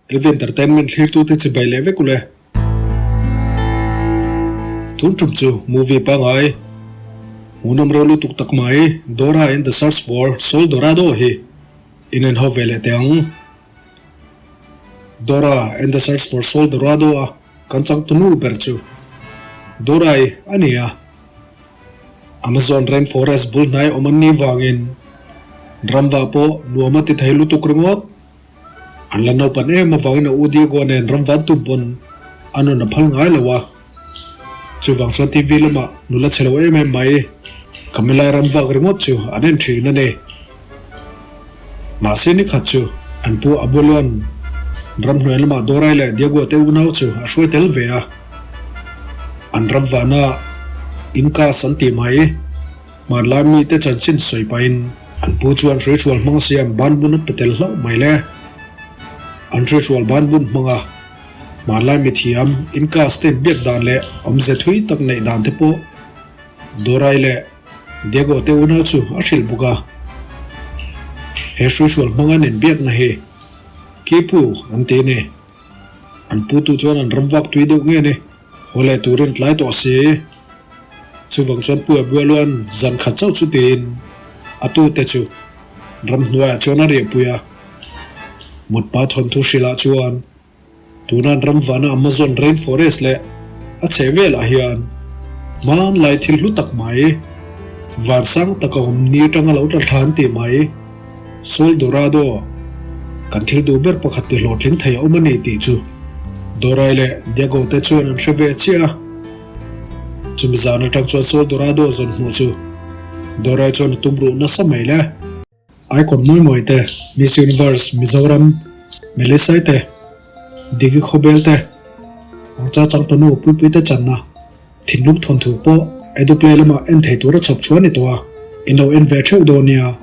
LV Entertainment thlirtute chibai leh vek ule. Tun tum chu movie pangai hmuhnawm reuh lutuk tak mai Dora and the Search for Sol Dorado hi in en ho ve leh teh ang. Dora and the Search for Sol Dorado a kan changtunu ber chu Dora-i a ni a. Amazon rainforest bul hnai awm an nih vangin ramva pawh nuam a ti thei lutuk ringawt. An la naupan em avangin a u Diego nen ramvan tum pawn a nun a phal ngai lo a. Chuvang chuan TV lamah nula chhe lo em em mai Camilla ramvak ringawt chu an en thin a ni. Mahse nikhat chu an pu Abueloan ramhnuai lamah Dorai leh Diego te unau chu a hruai tel ve a. An ram vana Incas an tih mai, hmanlai mite chanchin sawi pahin an pu chuan hruihrual hmang siam banbun a pe tel hlauh mai le. An hruihrual banbun hmanga hmanlai mithiam Incas te biak dan leh awmze thui tak neih dan te pawh Dorai leh Diego te unau chu a hrilh bawk a. He hruihrual hmanga an inbiakna hi Kipu an ti a ni. An putu chuan an ram vak tui deuh nge ni, haw leh turin tlai tawh si. Chuvang chuan Pu Abualuan zan khat chauh chu tiin a tute chu ramhnuaiah chuan a riahpui a. Mutpa thawnthu hrilhah chuan tuna an ram vana Amazon rainforest leh a chheh velah hian hmanlai thil hlu tak mai, vansang taka awm ni atanga lo tla thla an tih mai. Sol Dorado, Kan thil duh ber pakhat ti hlawhtling thei a awm a ni tih chu Dorai leh Diego te chuan an hre ve chiah a. Chumi zan atang chuan Sol Dorado zawn hmuh chu Dorai chuan a tum ruh nasa mai le. Icon mawi mawi te, Miss Universe Mizoram, Melisai te, Digi Khawbel te, Hmangcha Changtanu Puipui te channa. Thinlung thawnthu pawh Eduplay lamah en thei tura chhawp chhuah a ni tawh a, in lo en ve theuh dawn nia.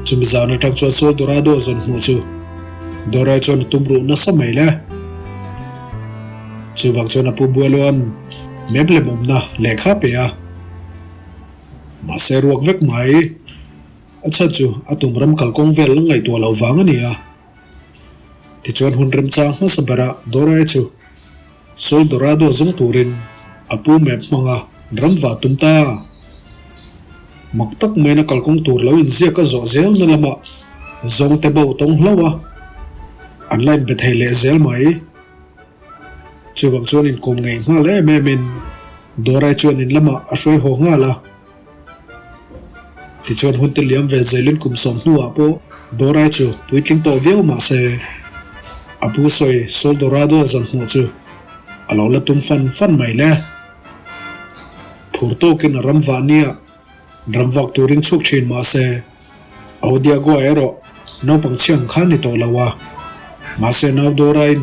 Chumi zan atang chuan Sol Dorado zawn hmuh chu Dorai chuan a tum ruh nasa mai le. Chuvang chuan a pu Bueloan map lem awmna lehkha a pe a. Mahse ruak vek mai. A chhan chu a tum ram kalkawng vel la ngaihtuah loh vang a ni a. Tichuan hun remchang hmasa berah Dorai chu Sol Dorado zawng turin a pu map hmanga ram vah tum ta. Mak tak maiin a kalkawng tur lo inziak a zawh zelna lamah zawng te bo tawng hlauh a, an la inbe thei leh zel mai. Chuvang chuan inkawm ngeih nghal em em in Dorai chuan in lamah a hruai haw nghal a. Tichuan hun te liam ve zelin kum sawm hnuah pawh Dorai chu puitling tawh viau mah se, a pu sawi Sol Dorado zawn hmuh chu a lo la tum fan fan mai le. Phur tawkin a ram vah nia ram vak turin chhuk thin mah se, Audiagoa erawh naupang chhiang kha ni tawh lo a, mahse nau Dorain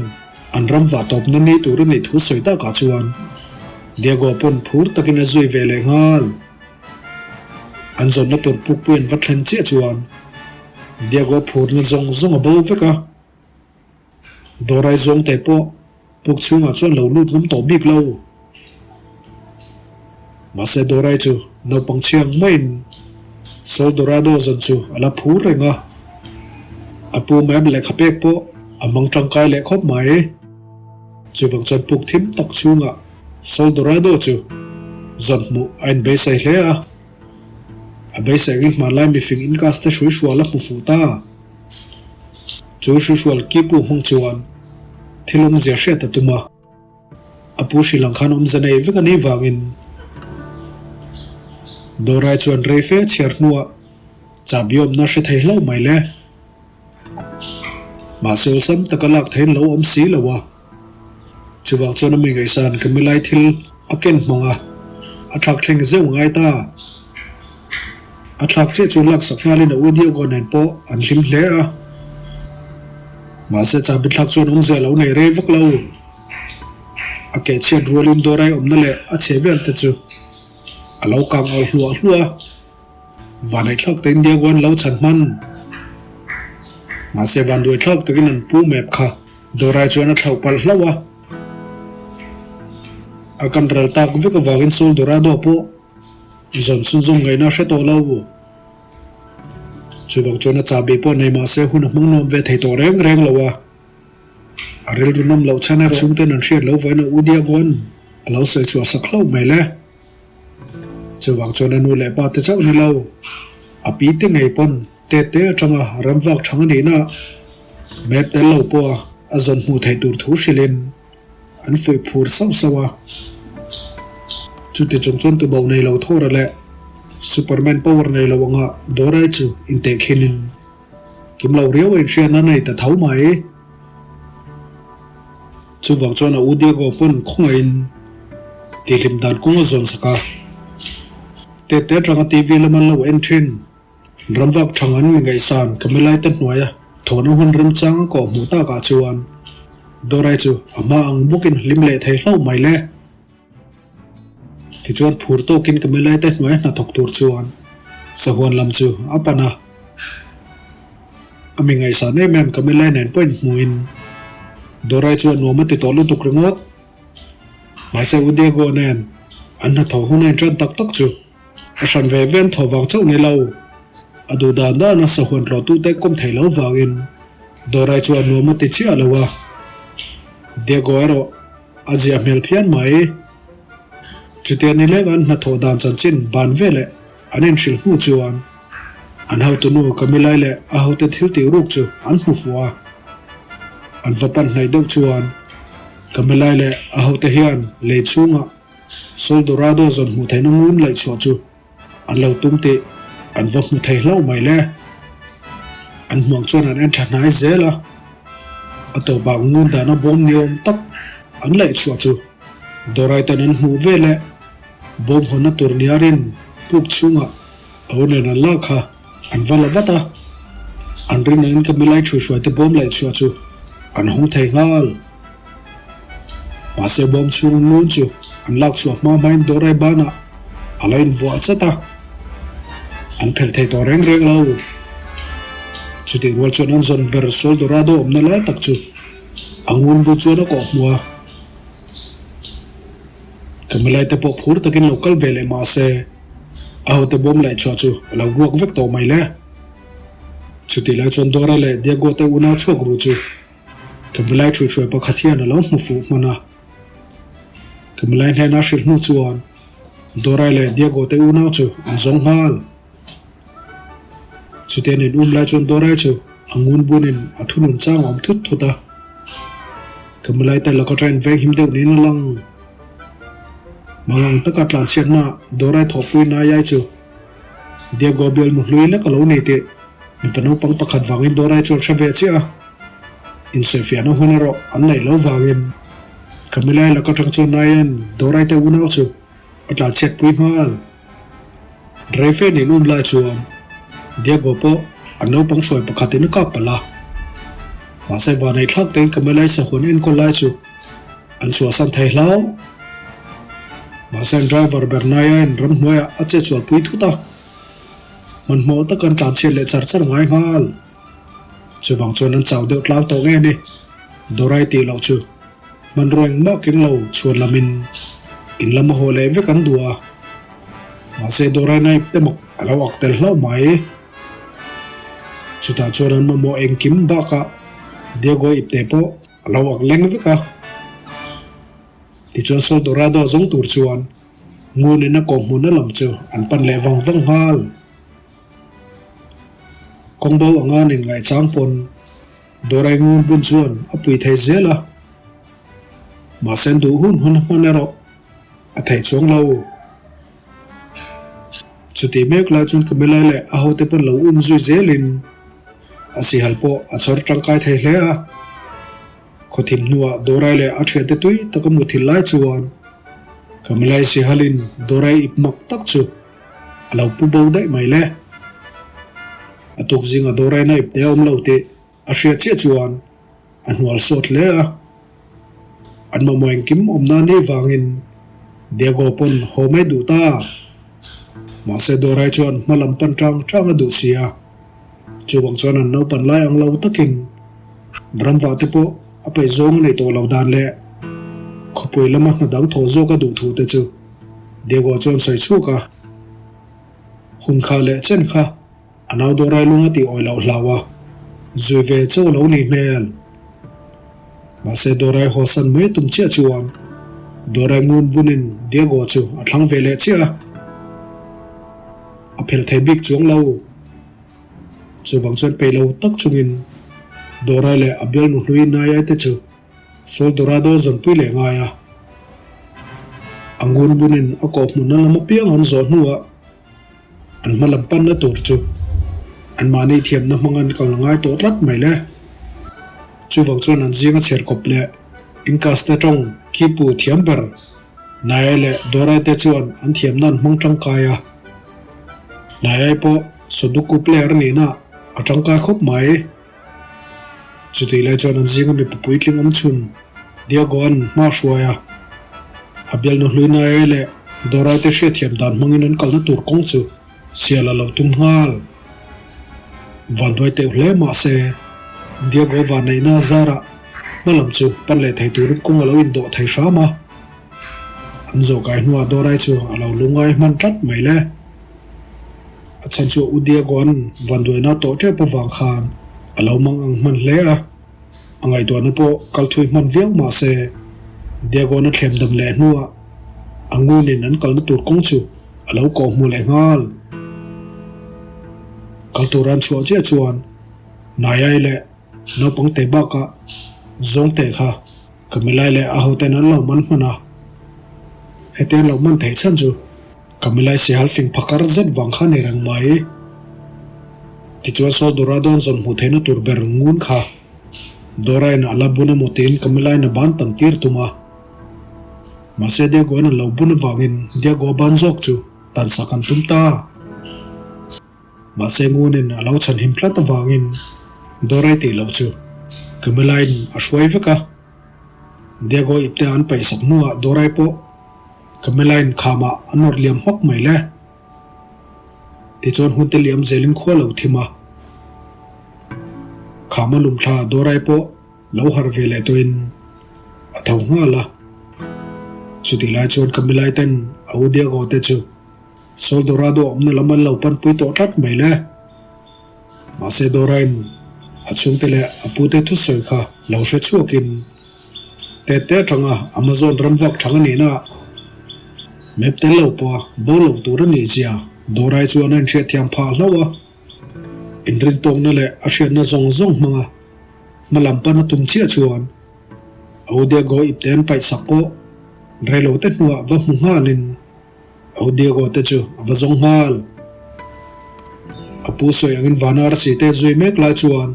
an ram vah tawpna ni tur a nih thu sawi takah chuan Diego pawn phur takin a zui ve leh nghal. An zawnna tur pukpui an va thlen chiah chuan Diego phurna zawng zawng a bo vek a, Dorai zawngte pawh puk chhungah chuan lo lut ngam tawh bik lo. Mahse Dorai chu naupang chhiang maiin Sol Dorado zawn chu a la phur reng a, a pu mem lehkha pek pawh a hmang tangkai leh khawp mai. Chuvang chuan puk thim tak chhungah Sol Dorado chu zawn hmuh a inbeisai hle a, a beisai angin hmanlai mifing Incas te hruihrual a hmu fuh ta. Chu hruihrual Kipu hmang chuan thil awmzia hriat a tum a. A pu hrilh ang khan awmze nei vek a nih vangin Dorai chuan rei fe chhiar hnuah chahbi awmna hre thei hlauh mai le. Mahse awlsam taka lak theiin lo awm si lo a. Chuvang chuan a mi ngaihsan ka milai thil a ken hmang a, a thlak thleng zeuh ngai ta. A thlak chiah chu laksak nghalin a u Diego nen pawh an hlim hle a. Mahse chahbi thlak chuan awmzia lo nei rei vak lo. A keh chhiat rualin Dorai awmna leh a chhe vel te chu a lo kang al hluah hluah a. Vanneih thlak takin Diego an lo chhan hman. Mahse vanduai thlak takin an pu map kha Dorai chuan a thlauh palh hlauh a. A kan ral tak vek avangin Sol Dorado pawh Zawn chhunzawm ngaihna a hre tawh lo. Chuvang chuan a chahbi pawh nei mahse hun a hmang nuam ve thei tawh reng reng lo a. A rilru nawm loh chhan a chhungten an hriat loh vawiin a u Diagon a lo sawi chhuah sak hlauh mai le. Chuvang chuan a nu leh pa te chauh ni lo, a pi te ngei pawn te te atanga ramvak thang a nihna map tel lo pawha a zawn hmuh theih tur thu hrilhin an fuih phur sauh sauh a. Chuti chung chuan tubo nei lo thawra leh Superman power nei lo anga Dorai chu intehkhinin kim lo riau a inhriatna nei ta tho mai. Chuvang chuan a u Diego pawn khawngaihin tihhlim dan kawng a zawn sak a. Tete atanga TV lama an lo en thin. Ramvak thang an mi ngaihsan Camilla te hnuaia thawhna hun remchang a kawh hmuh takah chuan Dorai chu a hma ang bawkin hlim leh thei hlauh mai le. Tichuan phur tawkin Camilla te hnuaia hnathawk tur chuan sahuan lam chu a pan a. A mi ngaihsan em em Camilla nen pawh inhmuhin Dorai chuan nuam a ti tawh lutuk ringawt. Mahse U Diego nen an hnathawh hun a inṭan tak tak chu. A hran ve ve an thaw vang chauh ni lo. A duh dan dan a sahuan tlawhtute kawm thei lo vangin Dorai chu a nuam a ti chiah lo a. Diego erawh a zia hmel phian mai. Chutia ni leng an hnathawh dan chanchin ban veleh an inhrilh hnu chuan an hotunu Camilla leh a hote thil tih ruk chu an hmu fuh a. An va pan hnaih deuh chuan Camilla leh a hote hian lei chhungah Sol Dorado zawn hmuh theihna ngun laih chhuah chu an lo tum tih an va hmu thei hlauh mai le. An hmuang chuan an en tha hnai zel a, a tawpah ngun dana bawm ni awm tak an laih chhuah chu Dorai ten an hmuh vel e, bawm hawnna tur niarin puk chhungah ho nen an lak kha an va la vat a, an rinaiin ka milai thuihruaite bawm laih chhuah chu an hawng thei nghal. Mahse bawm chhung ngun chu an lak chhuah hma hmain Dorai banah a lo invuah chat a, an phelh thei tawh reng reng lo. Chutih rual chuan an zawn ber Sol Dorado awmna lai tak chu a ngun bu chuan a kawh hmu a. Camilla te pawh phur takin lo kal ve leh mahse a hote bawm laih chhuah chu a lo ruak vek tawh mai le. Chutih lai chuan Dora leh Diego te unau chhuak ru chu Camilla thuihhruai pakhat hian a lo hmu fuh hman a. Camilla hnena hrilh hnu chuan Dora leh Diego te unau chu an zawng nghal. Chutian in um lai chuan Dorai chu a ngun bunin a thunun chang a awm thut thut a. Camilla te laka train veng him deuh niin a lang. Mangang taka tlanchhiatna Dorai thawhpui nai ai chu Diego bial mu hlui lek a lo ni tih mipa naupang pakhat vangin Dorai chuan hre ve chiah a. Insawifiahna hun erawh an neih loh vangin Camilla laka tang chuan Nayan Dorai te unau chu a tlanchhiatpui nghal. Reifen in um lai chuan Diego pawh a naupang hruai pakhatin a kap palh a. Mahse vanei thlak tein Camilla sahuan enkawl lai chu an chhuahsan thei hlau. Mahse an driver ber Naya-in ramhnuaiah a che chualpui thut a. Hmanhmawh tak an tlanchhiat leh char char ngai nghal. Chuvang chuan an chau deuh tlang tawh nge ni? Dorai tih loh chu hmanrua engmah keng lo chhuan lamin in lam a haw leh vek an duh a. Mahse Dorai naip te mak a lo ak tel hlauh mai. Chutah chuan an mamawh engkim bakah Diego ipte pawh a lo ak leng vek a. Tichuan Sol Dorado zawng tur chuan ngunin a kawhhmunna lam chu an pan leh vang vang nghal. Kawng bo anga an inngaihchang pawn Dorai ngun bun chuan a pui thei zel a, mahse an duh hun hun hman erawh a thei chuang lo. Chutih mek lai chuan Camilla leh a hote pawn lo um zui zelin a sihal pawh a chhawr tangkai thei hle a. Khawthim hnuah Dorai leh a thiante tui taka muthilh lai chuan Camilla sihalin Dorai ip mak tak chu A lo pu bo daih mai le. A tuk zinga Doraina ipte a awm lo tih a hriat chiah chuan a hnual sawt hle a. An mamawh engkim awmna ni vangin Diego pawn haw mai duh ta. Mahse Dorai chuan hma lam pan tang tang a duh si a. Chuvang chuan an naupan lai ang lo takin ramvah te pawh a peih zawng a neih tawh lo dan leh khawpui lama hna dang thawh zawk a duh thu te chu Diego chuan sawi chhuak a, hun kha leh chen kha a nau Dorai lung a tih awih loh hlau a, zui ve chauh lo nih hmel. Mahse Dorai hawsan mai tum chiah chuan Dorai ngun bunin Diego chu a thlang ve leh chiah a, a phel thei bik chuang lo. Chuvang chuan peih lo tak chungin Dorai leh a bialnu hlui Nayai te chu Sol Dorado zawnpui leh ngai a. A ngun bunin a kawhhmunna lam apiang an zawh hnuah An hma lam panna tur chu anmahni thiamna hmang an kal ngai tawh tlat mai le. Chuvang chuan an zinga chher kawp leh Incas te tawng khipu thiam ber Nayai leh Dorai te chuan an thiamna an hmang tangkai a. Nayai pawh Sudoku player a nihna a tangkai khawp mai. Chutih lai chuan an zinga mipa puitling awm chhun Diego-a'n hma hruai a, a bialnu hlui Nae leh Dorai te hriatthiam dan hmangin an kalna tur kawng chu sial a lo tum nghal. Vanduai teuh hle mah se, Diego vanneihna zarah hma lam chu pan leh thei turin kawng a lo indawh thei hram a. An zawhkai hnuah Dorai chu a lo lungngai hman tlat mai le. A chhan chu U Diego-a'n vanduaina tawh tep avang khan a lo mang ang hman hle a, a ngaihtuahna pawh kal thui hman viau mah se, Diego-a'n a thlem dam leh hnuah a ngunin an kalna tur kawng chu a lo kawh hmu leh nghal. Kal tura an chhuah chiah chuan Nayai leh naupang te bakah zawngte kha Ka milai leh a hoten an lo man hman a, heti an lo man theih chhan chu ka milai sihal fing phakar zet vang kha ni reng mai. Tichuan Saul Dorado an zawn hmuh theihna tur ber ngun kha Dora-in a la bun emaw tiin ka milaiin a ban tan tir tum a. Mahse Diego-in a lo bun avangin Diego-a ban zawk chu tansak an tum ta. Mahse ngunin a lo chhanhim tlat avangin Dorai tih loh chu Camilla-in a hruai vek a. Diego ipte an paihsak hnuah Dorai pawh Camilla-in khamah a nawr liam hmak mai le. Tichuan hunte liam zelin khua lo thim a. Khama lumthla Dorai pawh lo harh ve leh tawhin a tho nghal a. Chutih lai chuan Camilla-i ten a u Diego te chu Sol Dorado awmna lam an lo panpui tawh tlat mai le. Mahse Dora-in a chhungte leh a pute thusawi kha lo hre chhuakin tete atanga Amazon ram vak thang a nihna map tel lo pawha bo lo tur a nih zia Dora-i chuan a inhriatthiam phah hlauh a. Inrintawkna leh a hriatna zawng zawng hmanga hma lam pan a tum chiah chuan a u Diego ipte an paihsak pawh reilote hnuah va hmu nghalin Au Diego te chu a va zawng nghal. A pu sawi angin vana arsi te zui mek lai chuan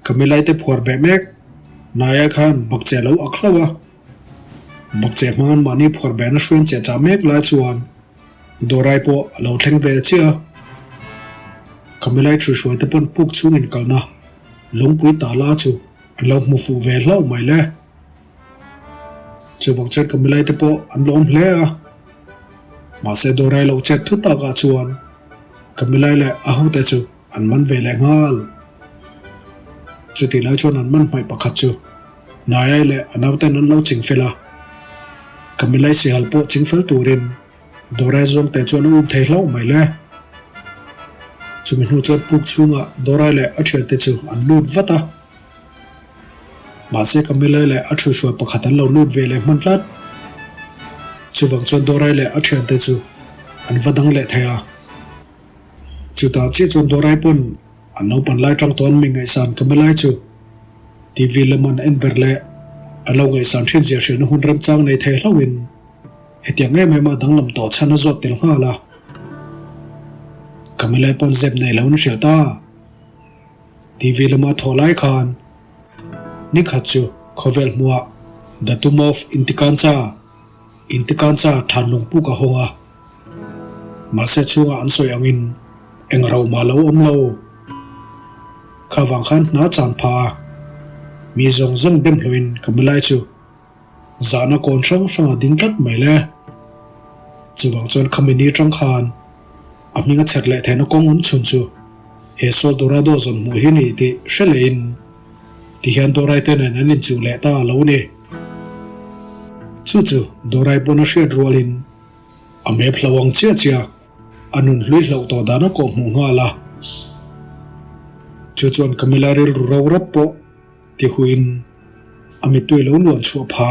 Camilla-i te phuar beh mek Naya khan bakcheh lo ak hlauh a. Bakcheh hmangan mahni phuar behna hruain cheh chah mek lai chuan Dorai pawh a lo thleng ve chiah a. Camilla-i ṭhuihruai te pawn puk chhungin kalna lungpui tala chu an lo hmu fuh ve hlauh mai le. Chuvang chuan ka milai te pawh an lawm hle a, mahse Dorai lo chet thut takah chuan ka milai leh a hote chu an man ve leh nghal. Chutih lai chuan an man hmaih pakhat chu Nayai leh a nauten an lo ching fel a, ka milai sihal pawh ching fel turin Dorai zawngte chuan a um thei hlauh mai le. Chumi hnu chuan puk chhungah Dorai leh a thiante chu an lut vat a. Mahse Camilla leh a ṭhuihruai pakhat an lo lut ve leh hman tlat. Chuvang chuan Dorai leh a ṭhiante chu an va dang leh thei a. Chutah chiah chuan Dorai pawn an naupan lai ṭang tawn mi ngaihsan Camilla chu TV lam an en ber leh a lo ngaihsan ṭhin zia hrilhna hun remchang nei thei hlauhin hetiang em em a danglam tawh chhan a zawt tel nghal a. Camilla pawn zep nei lo in hrilh ta. TV lama thawh lai khan nikhat chu khawvel hmuah The Tomb of Intikancha, Intikancha than lungpuk a hawng a. Mahse chhungah an sawi angin eng ro mah lo awm lo. Kha vang khan hna chan phah a, mi zawng zawng dem hluin ka milai chu Zahna kawn hrang hrang a ding tlat mai le. Chuvang chuan khami ni atang khan a hming a chhet leh theihna kawng awm chhun chu he Sol Dorado zawn hmuh hi ni tih hre lehin tihian Dorai te nen an inchuh leh ta a lo ni. Chu chu Dorai pawn a hriat rualin a map hlo ang chiah chiah a nun hlui hloh tawh dan a kawh hmuh nghal a. Chu chuan Camilla rilru ro rap pawh ti huin. A mittui lo luan chhuah pha.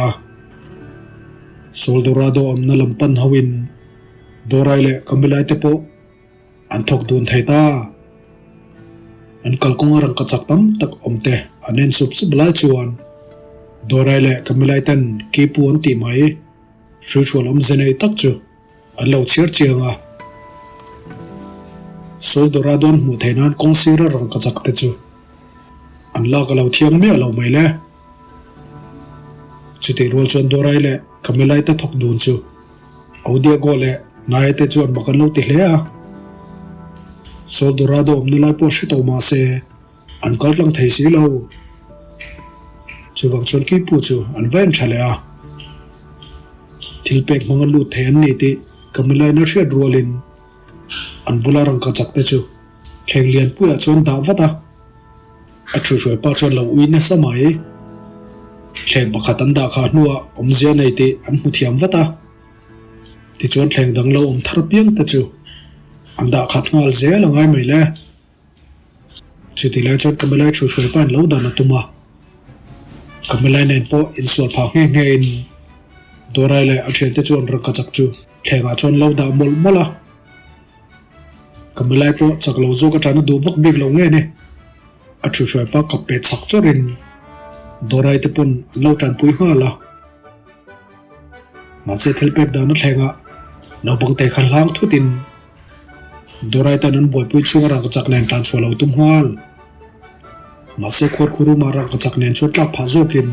Soldorado awmna lam pan hoin Dorai leh Kamilai te pawh an thawk dun thei ta. An kalkawnga rangka chak tam tak awm te an en sup sup lai chuan Dorai leh Kamilai ten Kipu an tih mai hruihrual awmze nei tak chu An lo chhiar chiang a. Soldorado an hmuh theih nan kawng sira rangka chak te chu an lak a lo thiang miah lo mai le. Chutih rual chuan Dorai leh Camillai te thawk dun chu Odiago leh Nae te chuan mak an lo ti hle a. Soldorado awmna lai pawh hre tawh mah se An kal tlang thei si lo. Chuvang chuan Kipu chu an va en tha leh a. Thil pek hmanga lut thei an ni tih Camilla-in a hriat rualin an bula rangka chak te chu thleng lianpuiah chuan dah vat a. A thuihhruai pa chuan lo ui nasa mai. Thleng pakhat an dah khah hnuah awmzia nei tih an hmu thiam vat a. Tichuan thleng dang lo awm thar piang te chu an dah khat nghal zel a ngai mai le. Chutih lai chuan Kamilai thu hruai pain lo dan a tum a, Kamilai nen pawh insual phah nghe nghe in Dorai leh a thiante chuan rangka chak chu thlengah chuan lo dah mawlh mawlh a. Kamilai pawh chak lo zawk atana duh vak bik lo nge ni, a thu hruai pa kap pe chak chawrin Dorai te pawn an lo tanpui nghal a. Mahse thil pek dan a thlengah naupangte kha hlang thutin Dorai tan an buaipui chhunga rangkachak nen tlan chhuah lo tum nghal. Mahse khuarkhu ruma rangkachak nen chuan tlak phah zawkin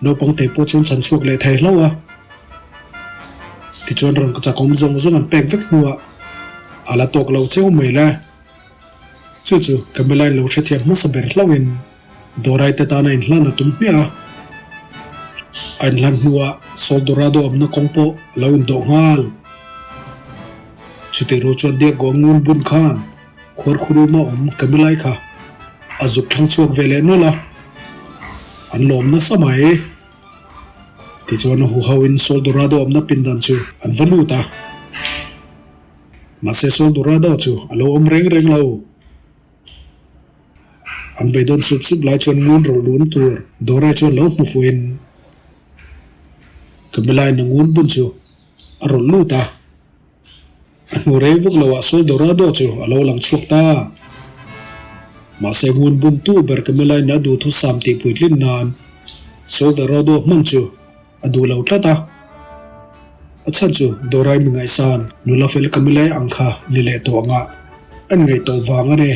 naupang te pawh chuan chhan chhuak leh thei hlauh a. Tichuan rangkachak awm zawng zawng an pek vek hnuah a la tawk lo cheu mai le. Chu chu Camilla-in lo hrethiam hmasa ber hlauhin Dorai te tana inhlan a tum hmiah a. A inhlan hnuah Sol Dorado awmna kawng pawh a lo indawh nghal. Chutih rual chuan Diego ngun bun khan khuarkhuruma awm Camilla-i kha a zuk thlang chhuak ve leh nawlh a. An lawm nasa mai. Tichuan a huhoin Sol Dorado awmna pindan chu an va lut a. Mahse Sol Dorado chu a lo awm reng reng lo. An beidawn sup sup lai chuan ngun rawlh lun tur Dorai chuan lo hmu fuhin Camilla-in a ngun bun chu a rawlh lut a. A hnu rei vak loah Sol Dorado chu a lo lang chhuak ta. Mahse ngun bun tu ber Camilla-in a duhthusam tih puitlin nan Sol Dorado hman chu A duh lo tlat a. A chhan chu Dorai mi ngaihsan nula fel Camilla-i ang kha ni leh tawh anga an ngaih tawh vang a ni.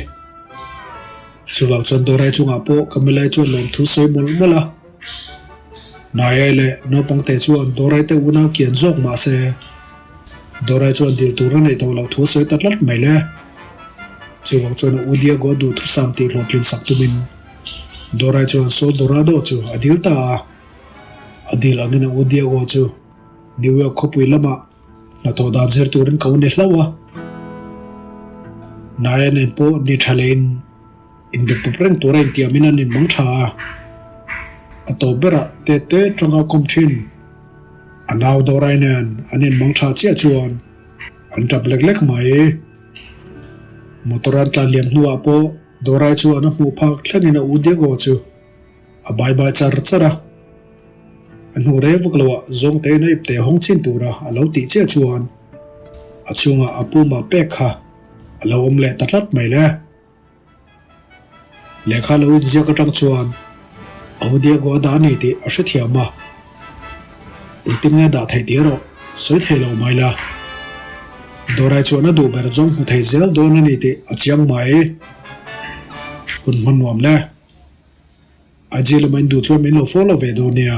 Chuvang chuan Dorai chungah pawh Camilla-i chuan lawmthu sawi mawlh mawlh a. Naiai leh naupangte chuan Dorai te unau kian zawk mah se Dorai chuan dil tur a neih tawh loh thu a sawi ta tlat mai le. Chuvang chuan a u Diego a duhthusam tih hlawhtlin sak tumin Dorai chuan Sol Dorado chu a dil ta a. A dil angin a u Diego chu New York khawpui lamah hnathawh dan zir turin ka ni hlauh a. Naya nen pawh ni tha leiin inbe pup reng tura intiamin an inmang tha a. A tawp berah te te tanga kawm thin. A nau Dorai nen an inmang tha chiah chuan an tap lek lek mai. Motor an tlan liam hnuah pawh Dorai chuan a hmuh phak thlengin a u Diego chu A bai bai char char a, a hnu rei vak loah zawngtein a ipte hawng chin tura a lo tih chiah chuan a chhungah a puma pek kha a lo awm leh ta tlat mai le. Lehkha lo inziak atang chuan Au Diego a dah a ni tih a hrethiam a, engtin nge dah theih tih erawh sawi thei lo mai la. Dorai chuan a duh ber zawng hmu thei zel dawn a ni tih a chiang mai. Hun hman nuam le. IG lama in duh chuan min lo follow ve dawn nia.